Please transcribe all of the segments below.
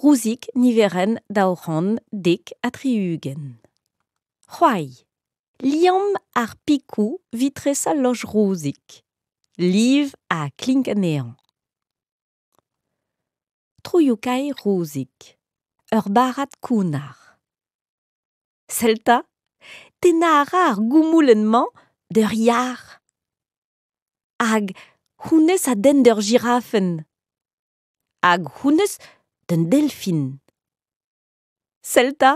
Rouzig niverenn 270. C'hoari. Liamm ar pikoù 'vit tresañ loj Rouzig. Liv ha klink anezhañ. Troioù-kaer Rouzig. Ur barrad kounnar. Sell 'ta, tennañ a ra ar goumoulenn-mañ d'ur yar. Hag hounnezh a denn d'ur jirafenn. Hag hounnezh d'un delfin. Sell 'ta,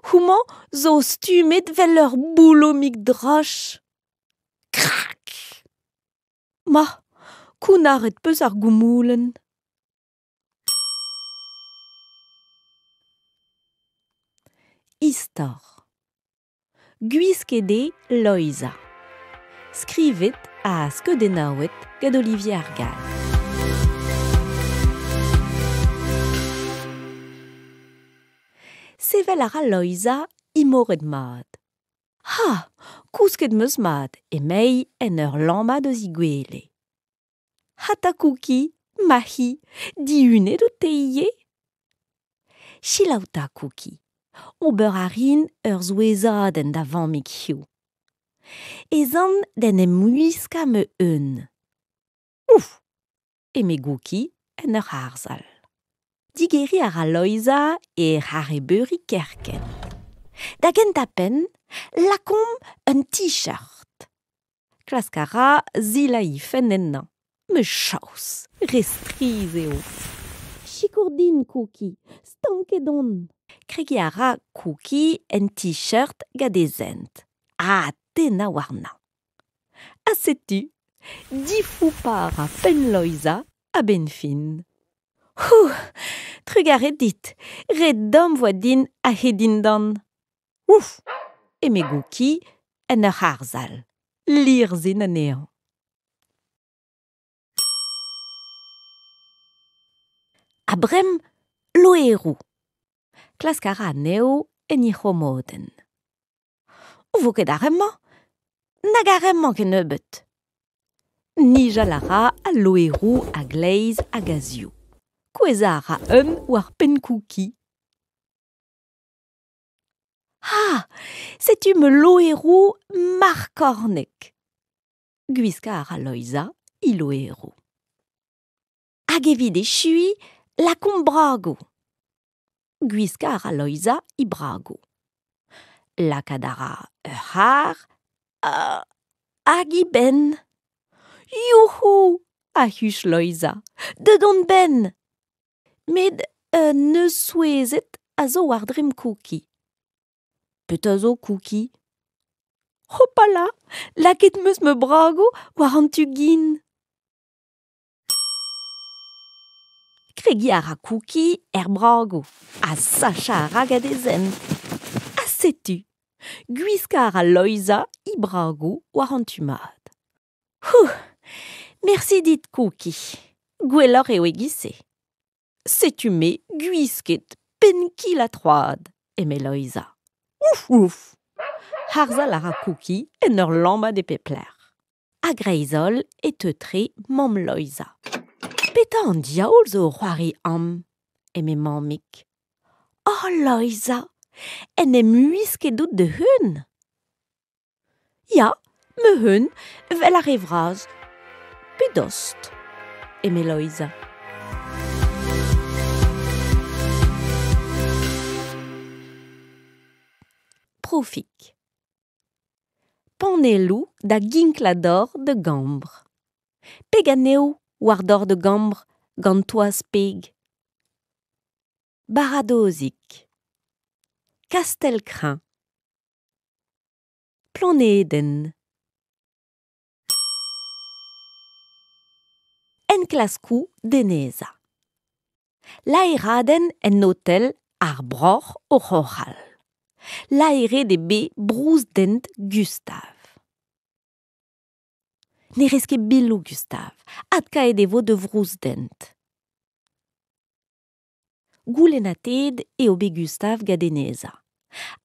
houmañ zo stummet 'vel ur boulomig droch. Krak ! Ma, kounnaret 'peus ar goumoulenn. Istor. Gwisket eo Loeiza. Skrivet ha skeudennaouet gant Olivier Ar Gall. Sevel a ra Loeiza imoret mat. Ha, kousket 'm eus mat, emei en ur lammat eus he gwele. Ha 'ta Cookie, ma c'hi, dihunet out te ivez? Selaou 'ta Cookie, ober a rin ur souezhadenn da vammig hiziv. Ez an d'en em wiskañ ma-un. Ouf ! eme Gookie en ur harzhal. Digeriñ a ra Loeiza he c'harrebeuri kerkent. Da gentañ-penn, lakaomp un t-shirt. Klask a ra silañ he fenn ennañ. Met chaos, re strizh eo. Sikour din, Cookie, stanket on. Kregiñ a ra Cookie en t-shirt gant e zent ha tennañ warnañ. Ha setu, difoupañ a ra penn Loeiza a-benn fin. Hou, trugarez dit, re domm 'voa din aze dindan. Ouf ! eme Gouki en ur harzhal, lirzhin anezhañ. Ha bremañ, loeroù. Klask a ra anezho en he c'homodenn. Vo ket ar re-mañ, nag ar re-mañ kennebeut. Nijal a ra al loeroù a-gleiz hag a-ziv. Kouezhañ a ra un war penn Kouki. Ha setu ma loeroù marc'h-kornek. Gwiskañ a ra Loeiza he loeroù. Hag evit echuiñ, lakaomp bragoù. Gwiskañ a ra Loeiza he bragoù. Lakaat a ra ur c'harr hag he benn. Youc'hou ! a huch Loeiza, deut on 'benn ! Met un neuz souezhet a zo war dremm Cookie. Petra zo Cookie ? Hopala ! Lakaet 'm eus ma bragoù war an tu gin. Kregiñ a ra Cookie er bragoù ha sachañ a ra gant e zent. Ha setu ! Gwiskañ a ra Loeiza he bragoù war an tu mat. Hou ! Mersi dit, Cookie. Gwelloc'h eo e-giz-se. Setu-me gwisket penn-kil-ha-troad, eme Loeiza. Ouf, ouf ! Harzhal a ra Cookie en ur lammat e pep lec'h. A-greiz-holl e teu tre mamm Loeiza. Petra an diaoul zo o c'hoari amañ ? eme mammig. Oh Loeiza, en em wisket out da-un ? Ya, ma-un, 'vel ar re vras. Pe dost, eme Loeiza. Profig. Panelloù da ginklañ dor da gambr. Peg anezho war dor da gambr gant toaz peg. Baradozig. Kastell-Kreñv. Planedenn. Enklaskoù Deneza. Laeradenn en otel Ar Broc'h o roc'hal. Laeret eo bet brouzdent Gustav. Ne rez ket biloù Gustav, adkaet e vo da vrouzdent. Goulennatet eo bet Gustav gant Deneza.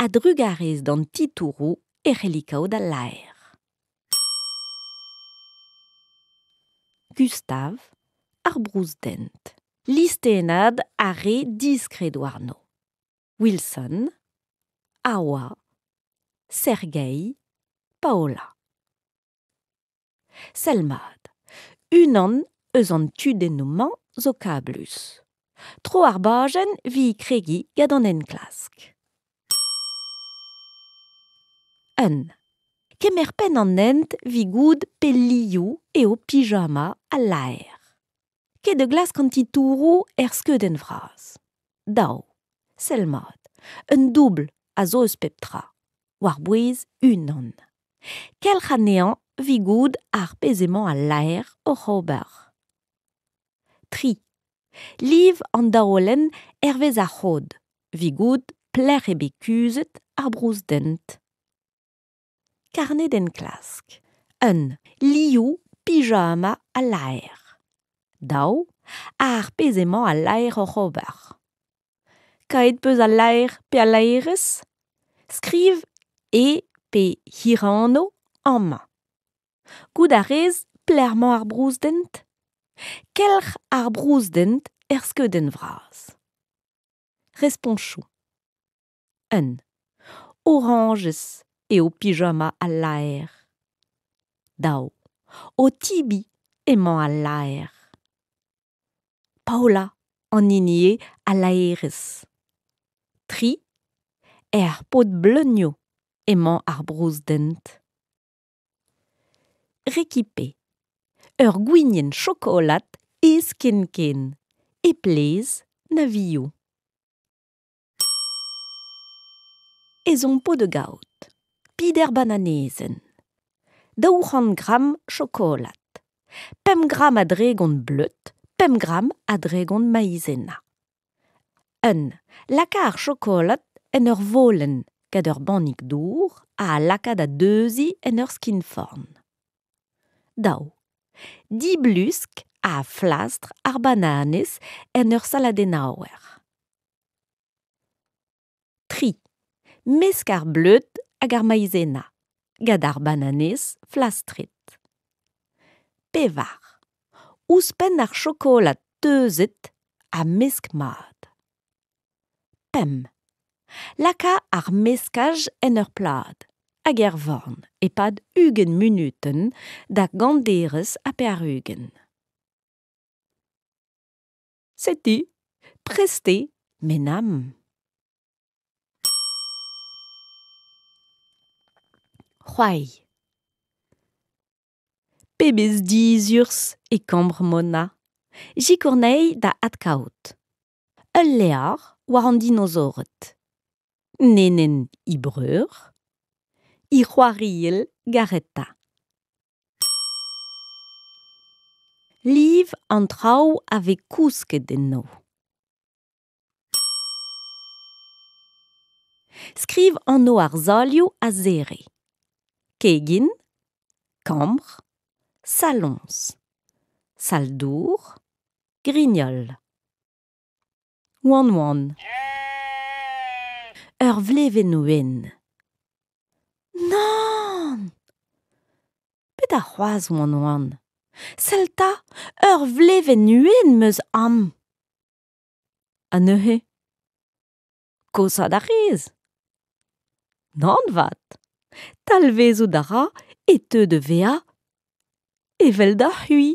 A-drugarez d'an titouroù e c'helli kaout al laer. Gustav, ar brouzdent. Listennad ar re diskred warno. Wilson, Awa, Sergei, Paola. Sell mat, unan eus an tudennoù-mañ zo kablus. Tro ar bajenn evit kregiñ gant an enklask. Un. Kemer penn an hent evit goût pe liv eo pijama al laer. Ket da glask an titouroù er skeudenn vras. Dav. Sell mat, un doubl a zo eus pep tra, war-bouez unan. Kelc'h anezhañ evit goût ar pezh emañ al laer oc'h ober. Tri. Liv an daolenn hervez ar c'hod, evit goût pelec'h eo bet kuzhet ar brousdent. Karned enklask. Un. Liv pijama al laer. Daou. Ar pezh emañ al laer oc'h ober. Kaet 'peus al laer pe al laerez? Skriv e pe hiranv amañ. Goût a rez pelec'h emañ ar brouzdent? Kelc'h ar brouzdent er skeudenn vras. Responchoù. Un. Orañjez eo pijama al laer. Daou. O tibiñ emañ al laer. Paola an hini eo al laerez. Tri. Er pod bleunioù emañ ar brouzdent. Rekipe. Ur gwignenn chokolad aes ken-ken, hep laezh na vioù. Ezhomm 'po da gaout peder bananezenn, 200 gramm chokolad, pemp gramm ha 30 bleud, pemp gramm ha 30 maizena. Un. Laka ar chokolad en ur volenn gant ur bannig dour ha laka da deuziñ en ur skinforn. Daou. Diblusk ha flastr ar bananez en ur saladennaouer. Tri. Mesk ar bleud hag ar maizena gant ar bananez flastret. Pevar. Ouzhpenn ar chokolad teuzet ha mesk mat. Pemp. Laka ar meskaj en ur plad hag er forn e-pad 20 munutenn da gant derez ha 80. Setu, prest eo Menam. C'hoari. Pebezh dizurzh e kambr Mona. Sikour anezhi da adkaout. Ul levr war an dinozored. Nenenn he breur. He c'hoariell garetañ. Liv an traoù a vez kousket enno. Skriv anv ar salioù a zere. Kegin, kambr, saloñs, sal-dour, grignol. Oan-oan. Ur vlevenn wenn. Nann! Petra c'hoazh oan-oan? Sell 'ta, ur vlevenn wenn 'm eus amañ. Ha neuze? Kosaat a rez. Nann 'vat. Talvezout a ra e teu da vezañ eveldoc'h-c'hwi.